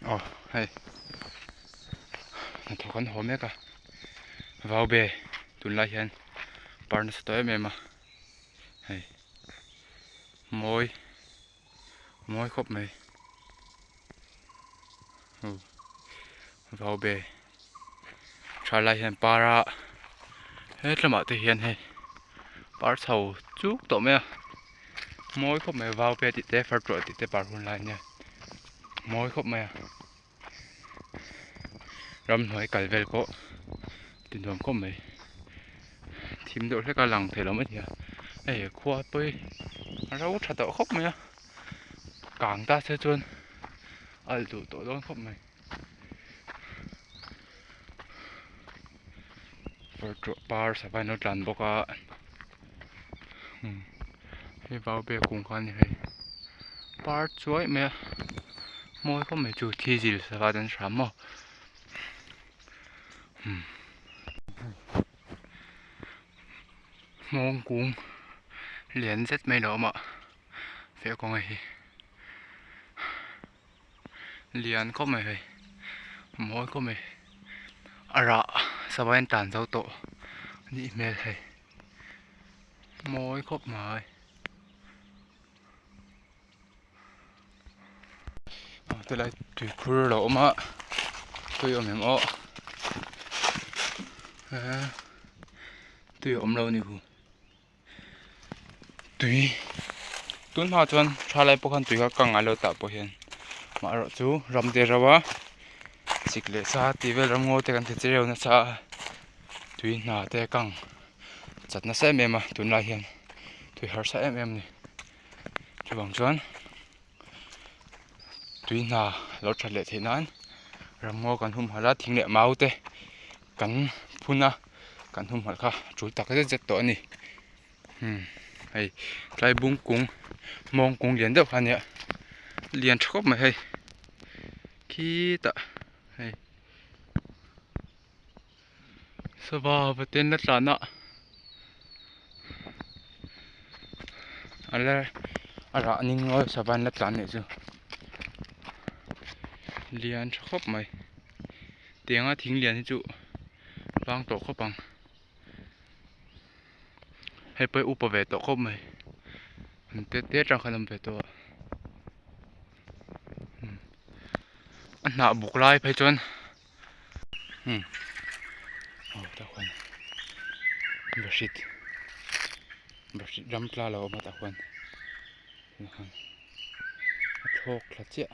Aw hei hnathawk an haw mek a vaube tunlai hian par nasa tawh em em a hei mawi mawi khawp mai aw vaube tha lai hian par a hetlamah te hian hei par chho chuk tawh mai a mawi khawp mai vaube tih te farṭuah tih te par hun lai ania mawi khawp mai a ramhnuai kal vel pawh ti nuam khawp mai thim deuh hlek a lang thei lo mai thei a hei khua pawh hi a ro tha tawh khawp mai a kang ta se chuan a alh duh tawh dawn khawp mai par sava in lo tlan bawk a hei vau biak kung kha a ni hei par chuai mai a mawi khawp mai chu thi zil sava te an hram maw hmawng kung lian zet mai lo awm a feh kawng a hi. Lian khawp mai hei mawi khawp mai a rah sava in tan zo tawh a nih hmel hei mawi khawp mai aw tilai tuikhur a lo awm a tui awm em aw eee tui a awm lo a ni hu. Tui tun hma chuan tha lai pawh khan tui kha ka ngai lo tah pawh hian amaherawh chu ram te reuh a chik leh sa tih vel ram ngaw te kan ti chereu nasa a tui hna te kang chat nasa em em a tunlai hian tui harsa em em a ni chuvang chuan tui hna lo that leh theih nan ram ngaw kan humhalh a thing leh mau te kan phun a kan humhalh kha a tul tak zet zet tawh a ni umm hei tlai bung kung hmawng kung lian deuh kha a nia lian tha khawp mai hei khitah hei sava va ten la tlan a a la a rah ning ngawi sava an la tlan leh chu lian tha khawp mai tianga thing lian hi chu vang tawh khawp ang hei pawh hi upa ve tawh khawp mai an te te atang khan a awm ve tawh a a hnah buk lai phei chuan. Hmm. Oh, tah khuan bahrit bahrit ram tla lo awm a tah khuan tunah khan a thlawk thla chiah.